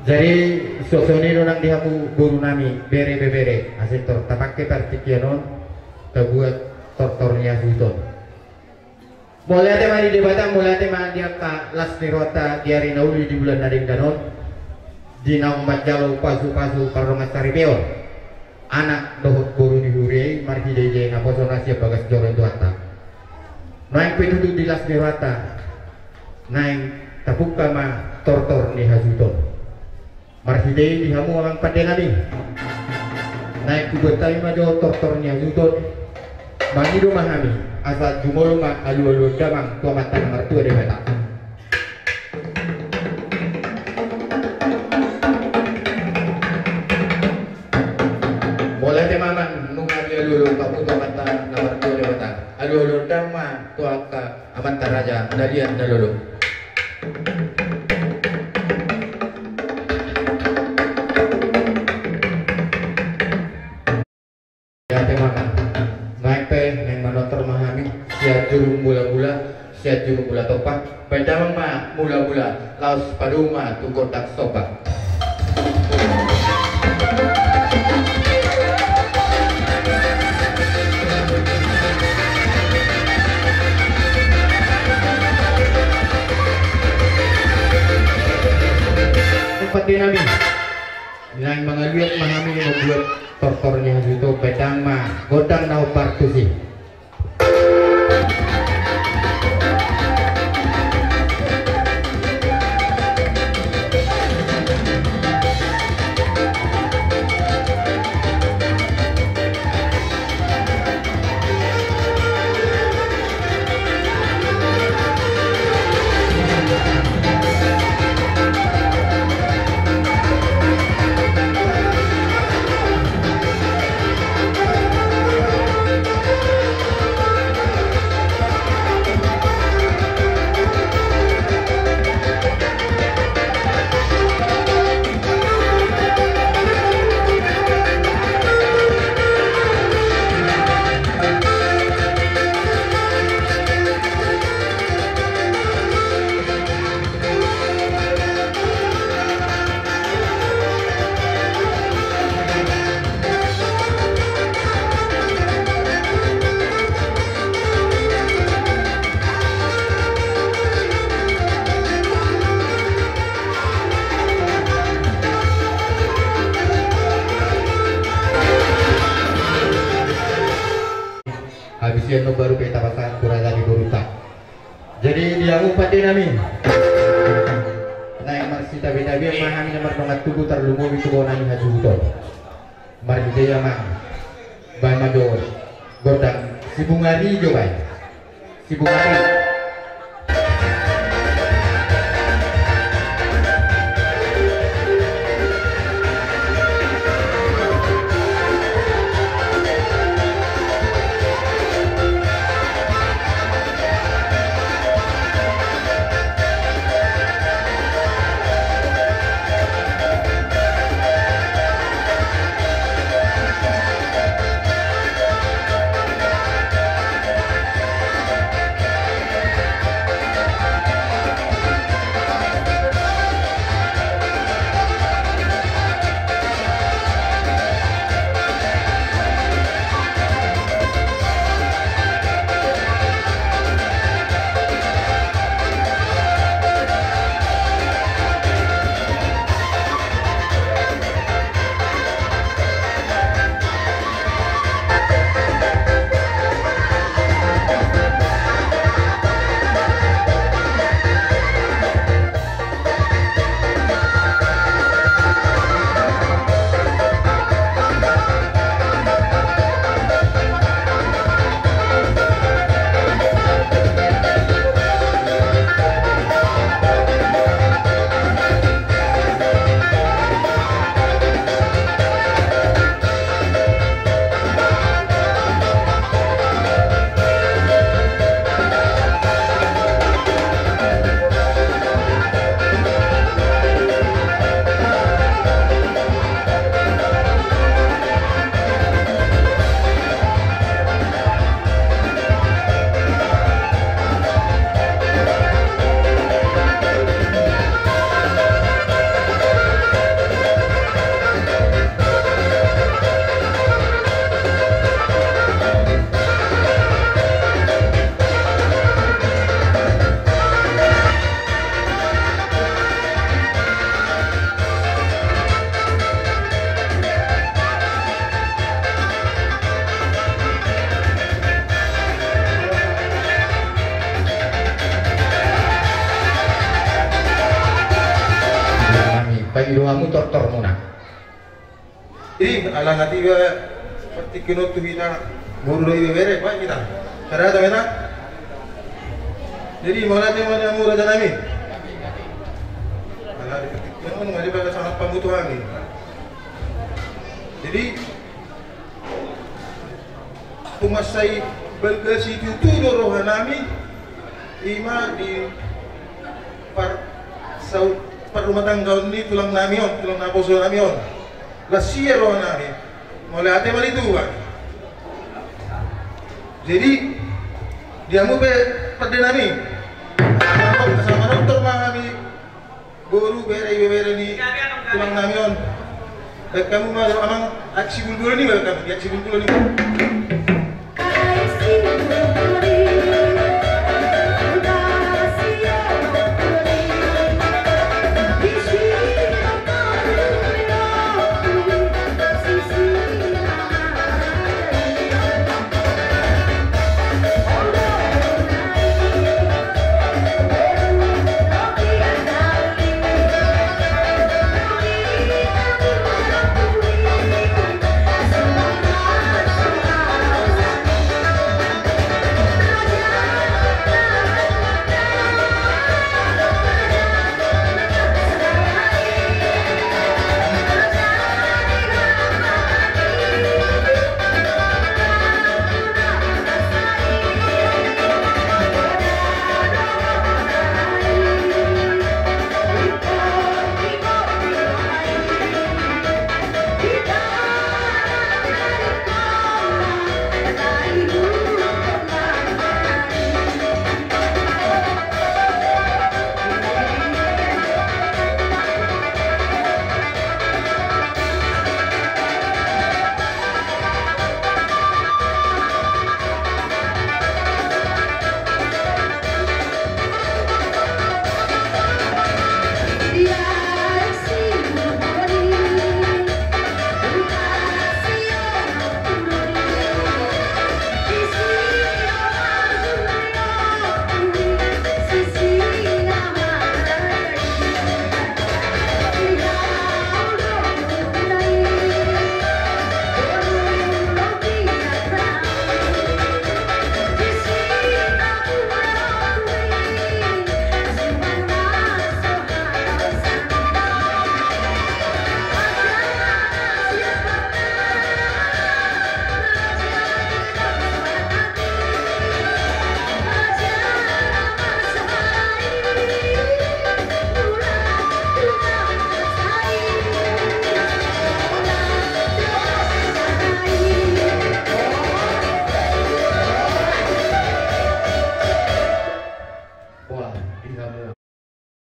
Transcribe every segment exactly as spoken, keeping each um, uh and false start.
Jadi, suang songon i do nang di hamu boru nami, bere, ibebere, asa tor tapangke partingkian on, tabuat tortor ni hasuhuton. Mauliate ma di Debata, mauliate ma di angka las ni rohanta di ari na uli di bulan na denggan on, di naung manjalo pasupasu pardongansaripeon anak dohot boru ni huria i, marhitehite naposona sian bagas joro ni Tuhanta. Naeng pe tutu di las ni rohanta, naeng tapungka ma tortor ni hasuhuton. Marhite i di hamu amang pande nami, naeng hubuat hami ma jo tortor ni hasuhuton. Mangido ma hami asa jumolo ma alualuan damang tu Amanta na martua Debata. Mauliate ma amang, nunga dialualuhon hamu tu Amanta na martua Debata. Alualuhon damang ma tu angka amanta raja na liat na lolo. Mauliate ma amang. Naeng pe naeng manortor ma hami sian juru mulajulu, sian juru mula tompa. Baen damang ma mulajulu, laos padomu ma tu gondang somba. Pande nami, naeng mangaluat ma hami mambuat tortor ni hasuhuton, baen damang ma gondang na hombar tusi. Habis i annon baru pe tapasahat tu raja ni borunta. Jadi di hamu pande nami, naeng marsitabetabean ma hami na mardongan tubu, tarlumobi tu bona ni hasuhuton. Marhite i amang, baen ma jo gondang sibunga ri jo baen. Sibunga ri. Hami do hamu tortormuna. Jadi ala na tiba partingkian on tu hita boru dohot ibebere, baen hita. Sada hata ma hita. Jadi mauliate ma di hamu raja nami. Ala di partingkian on nunga dibaen sangat pamutu hami. Jadi tung mansai balga situtu do roha nami, ima di par, sau, parrumatanggaon ni tulang nami on, tulang naposo nami on. Las ia roha nami. Mauliate ma di Tuhan. Jadi di hamu pe pande nami, asa manortor ma hami boru, bere, ibebere ni tulang nami on. Baen hamu ma do amang aksi bulbul ni, baen hamu di aksi bulbul ni.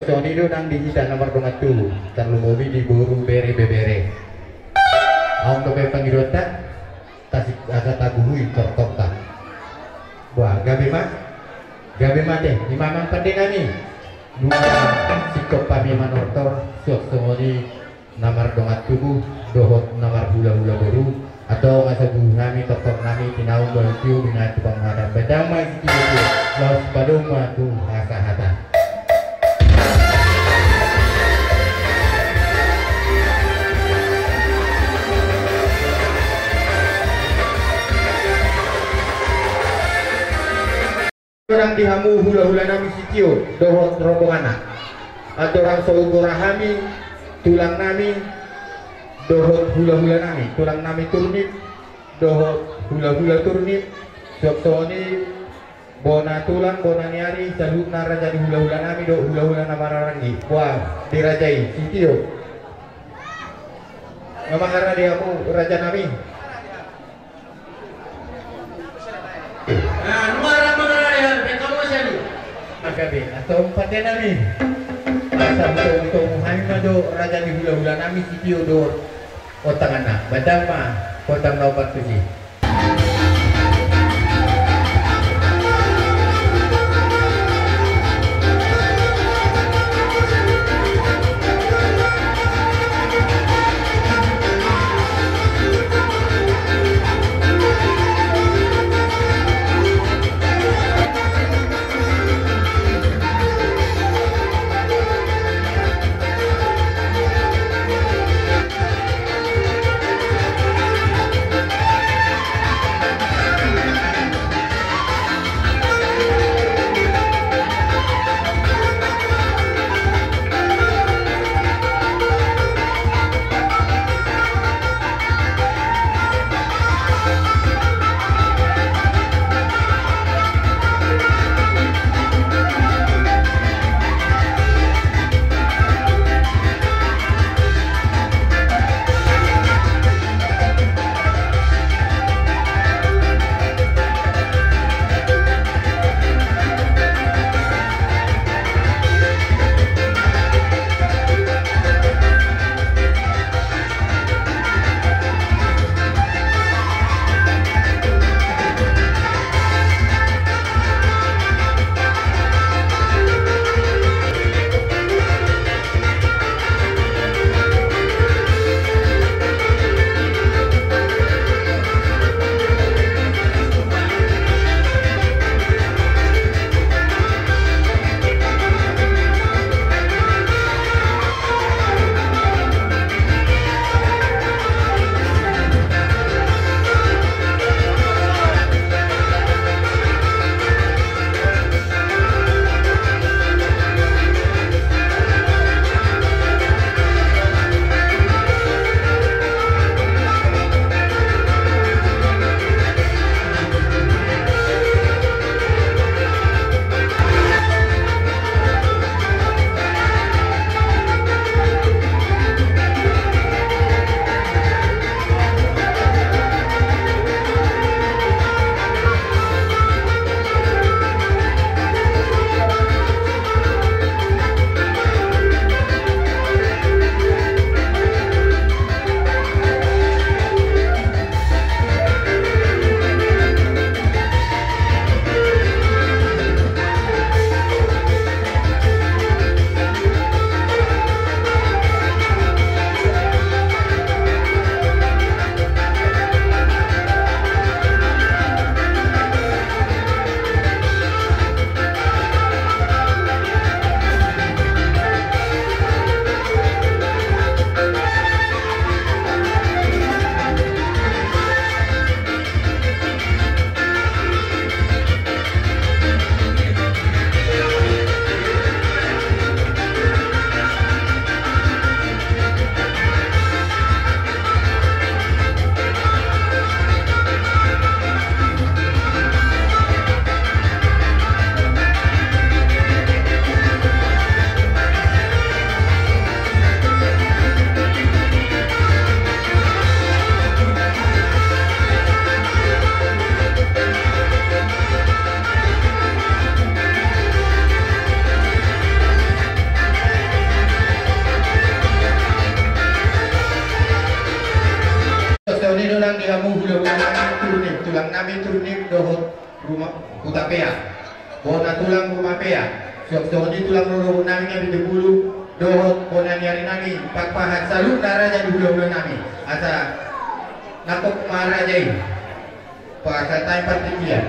Songon i do nang di hita na mardongan tubu, tarlumobi di boru, bere, ibebere. Adong dope pangidoanta, tasik asa taguhui tortorta. Bah, gabe ma, gabe ma te, ima amang pande nami. Nunga singkop hami manortor, suang songon i na mardongan tubu dohot na marhulahula boru, antong asa guhui hami tortor nami, tinaon do ahu tio, binahen tu panguhatan. Baen damang ma sitio, laos padomu ma tu hasahatan. Nang di hamu hulahula nami sitio dohot rombonganna. Andorang so hugora hami tulang nami dohot hulahula nami, tulang nami Turnip dohot hulahula Turnip, suang songon i bona tulang, bona ni ari, saluhutna raja ni hulahula nami dohot hulahula na marhahaanggi. Bah, di raja i sitio. Nga mangarade hamu raja nami. Nah, nuaran mangarade hami, baen hamu ma sian i. Maka be, antong pande nami. Asa hutomu hami ma do raja ni hulahula nami sitio dohot ontanganna. Baen damang ma, baen damang ma tusi. Nami Turnip dohot Ruma-, Hutapea. Bona tulang Rumapea. Suang songon i tulang rorobot nami Nabitebulu dohot bona ni ari nami Pakpahan, saluhutna raja ni hulahula nami. Asa nangkok ma raja i. Pasahat hami partingkian.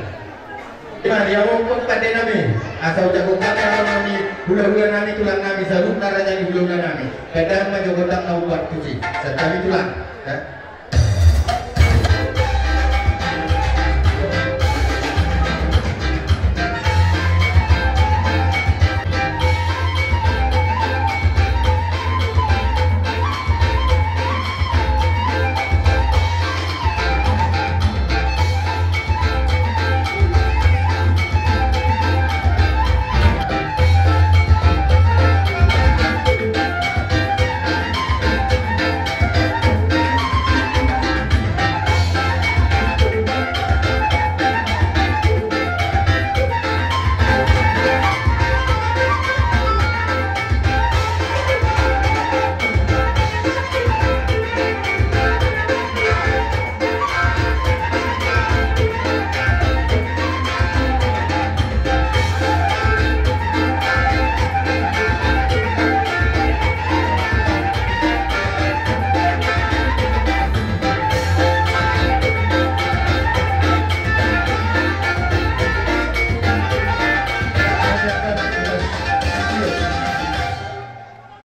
Ima, diabokkon pande nami. Asa ujak gontang na nami, hulahula nami, tulang nami, saluhutna raja ni hulahula nami. Kadang ma jo gontang na umbar puji. Santabi tulang. Eh?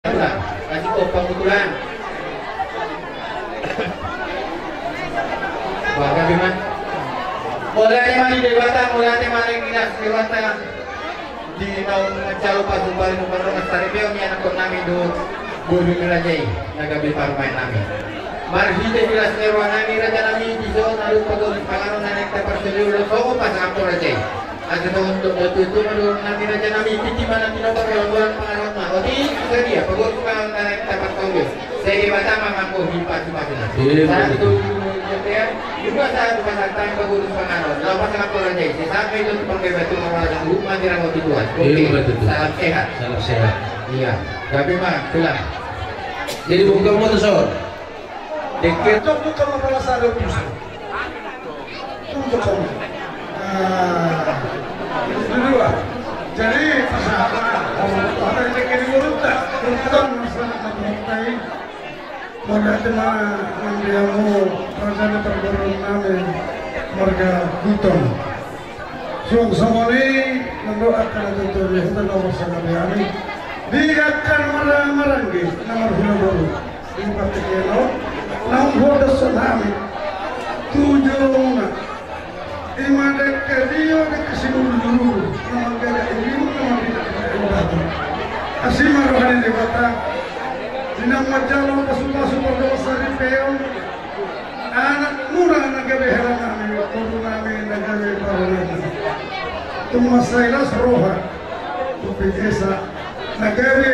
Tulang, kasih kompak, Tulang. Wah, gabe ma. Mauliate ma di Debata, mauliate ma di Debata. Di naung manjalo pasupasu, pardongansaripeon ni anakkon nami dohot boru ni raja i, na gabe parumaen nami. Marhite las ni roha nami, raja nami, dison adong pagodus panganon na naeng taparsaulihon, songon pasahathon raja i. Asa songon dok datu tu ma dohot nami, raja nami, tingki ma na tinopa, bolon-bolon panganon ma. Otik sadia pagodus panganon na naeng taparsaulihon. Sai Debata ma manggohi pasupasuna. Iya, sahat betul. Tu bontean, juga sahat tu pasahat hami pagodus panganon. Laho pasahathon raja i. Sai sahat ma i tu panggabean, tu marwala, tu ma diramoti Tuhan. Oke. Iya, betul. Salam sehat. Salam sehat. Iya. Gabe ma, Tulang. Jadi buka motor, Sor. Deket. Tok, buka motor, salah pusat. Untuk kamu. Nah, itu dua. Jadi, pasahat. Ada yang kiri urut tak? Urut tak, masalah kamu tai. Mauliate ma di hamu raja ni parboruon nami marga Gultom. Suang songon i, mandok angka na tutu di huta na marsangabean i. Di angka na marhaha maranggi, na marhula boru. Di partingkian on, naung hudoshon hami tu jolomuna. Ima dengke tio, dengke simudurudur, na manggaga ilimu, na manggaga ilimu batu. Asi ma roha ni Debata, di naung manjalo pasupasu pardongansaripeon, anakmuna na gabe hela nami, boru nami na gabe parumaen nami. Tung mansai las roha, tung pingesa, na gabe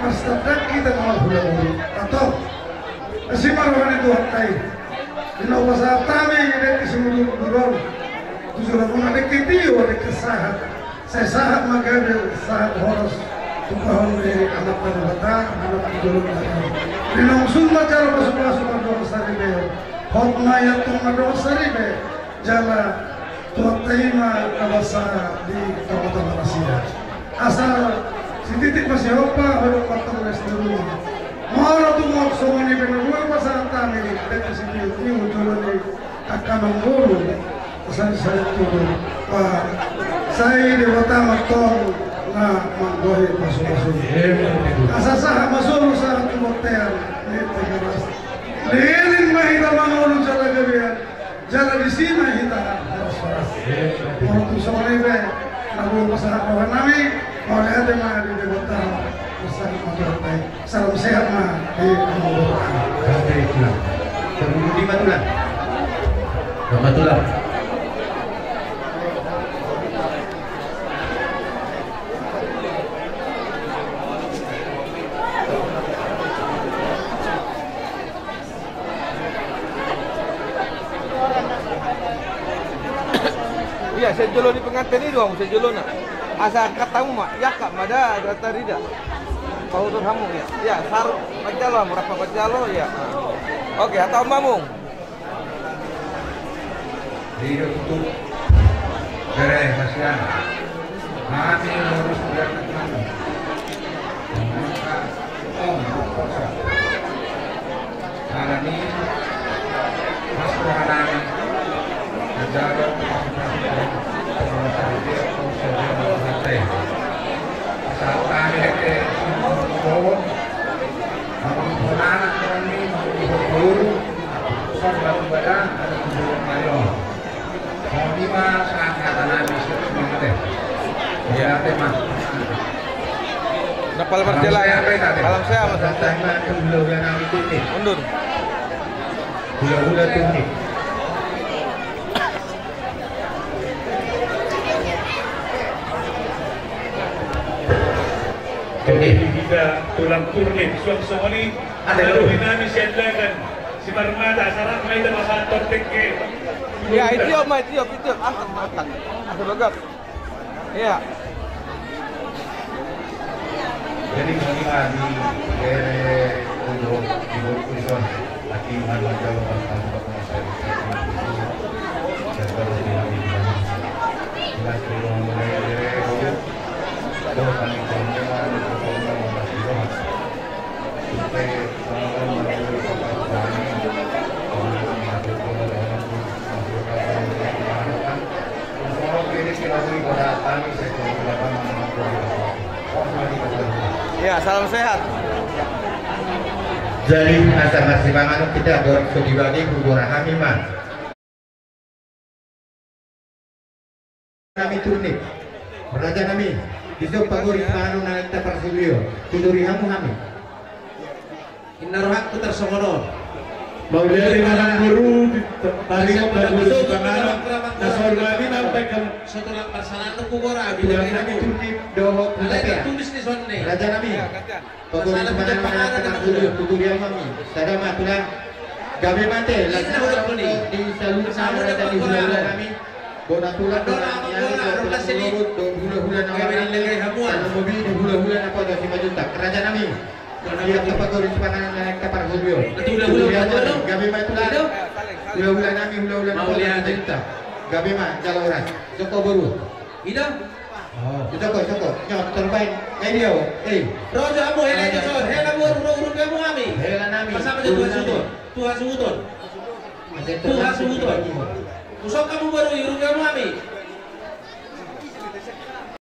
marsitandan hita na marhula boru. Atau, asi ma roha ni Tuhanta i. Di na hupasahat hami dengke simudurudur on tu jolomuna, dengke tio, dengke sahat. Sai sahat ma gabe, sahat horas. Tumpahon ni Amanta Debata, anak tu jolomuna. Di naung sun manjalo pasupasu pardongansaripeon, hot ma i antong pardongansaripe. Jala Tuhanta i ma na basa di tongatonga nasida. Asa sititik ma sihompa, hudok ma antong na sitoruna. Molo tung songon i pe na boi pasahat hami dengke sitio-tio jolo ni angka amangboru, asa sai tutu. Ba, sai Debata ma antong na manggohi pasupasu. Asa sahat ma solu sahat tu bontean ni Tigaras. Leleng ma hita mangolu jala gabean. Jala disi ma hita horas-horas. Molo tung songon i pe na boi pasahat roha nami, mauliate ma di Debata, pasahat ma tu Tuhanta i. Salam sehat ma di amangboru. Salam sehat. Terima kasih, Tulang. Selamat, Tulang. Ia, sian jolo ni pengantin i do hamu, sian jolona. Asa angkat hamu ma, iangkat ma da, asa tarida. Pahutor hamu, ia. Ia, saru, manjalo hamu, rap ma manjalo, ia. Oke, hatahon ma hamu. Hidup tu bere hasian. Hami lurus berkat nami. Maka om berkuasa. Alani mas rohanami. Menjaga kapasitas dan penguasa hidup. Saat kami ke Sumbawa. Mangihut anak kami, mangihut boru, urusan batu badan, ada kuburan mayor. Mau lima saat kata Nabi, semangat deh. Ya, tema. Napal marcela. Salam sehat, Mas. Salam sehat, Mas. Salam sehat, Mas. Mundur. Hula-hula turnip. Oke. Kita tulang turnip, suang songoni. Ada. Aduh, inami siandakan. Si Marmata, sarak mai ita masator tekke. Ya, itu, Mas, itu, itu. Angkat, angkat. Angkat, bagus. Iya. Jadi, kami di bere untuk di Bukit Ison, lagi mana jauh pas tahu apa masa itu. Dan baru di bere, jelas di ruang bere, bere, bere. Baru kami komitmen, komitmen, komitmen. Ya, salam sehat. Jadi, asa marsipanganon hita, borhat so dibagi, huboan hami ma. Nami turnip. Raja nami, dison pagorit panganon na hita parhobas on. Tuturi hamu hami. Inna rohangku tarsongon on. Mauliate ma amangboru, tadi amangboru sipanganon. Na saur nami na umbahen hamu. Sotung parsalaan ku gora. Tulang nami turnip dohot. Alai tulis di son ne. Raja nami. Pagorit panganon na hita parhobas on, tuturi hamu. Sada ma tulang. Gabe ma ate, langsung di saluhut raja ni hula-hula nami. Bona tulang, bona nian, bona tulang, hula-hula na hula-hula na poto Simanjuntak. Raja nami. Dia pagorit panganon na hita parhobas on. Tuturi hamu. Gabe ma tulang. Hula-hula nami, hula-hula na poto Simanjuntak. Gabe ma, jala horas. Joko boru. Ida. Oh, joko, joko. Nyo, terbaik. Eh, dia, oh. Eh. Rojo hamu, hela joko. Hela boru, ro, urung hamu hami. Hela nami. Pasapa joko hasuhuton? Tu hasuhuton. Tu hasuhuton. Usok hamu boru, urung hamu hami.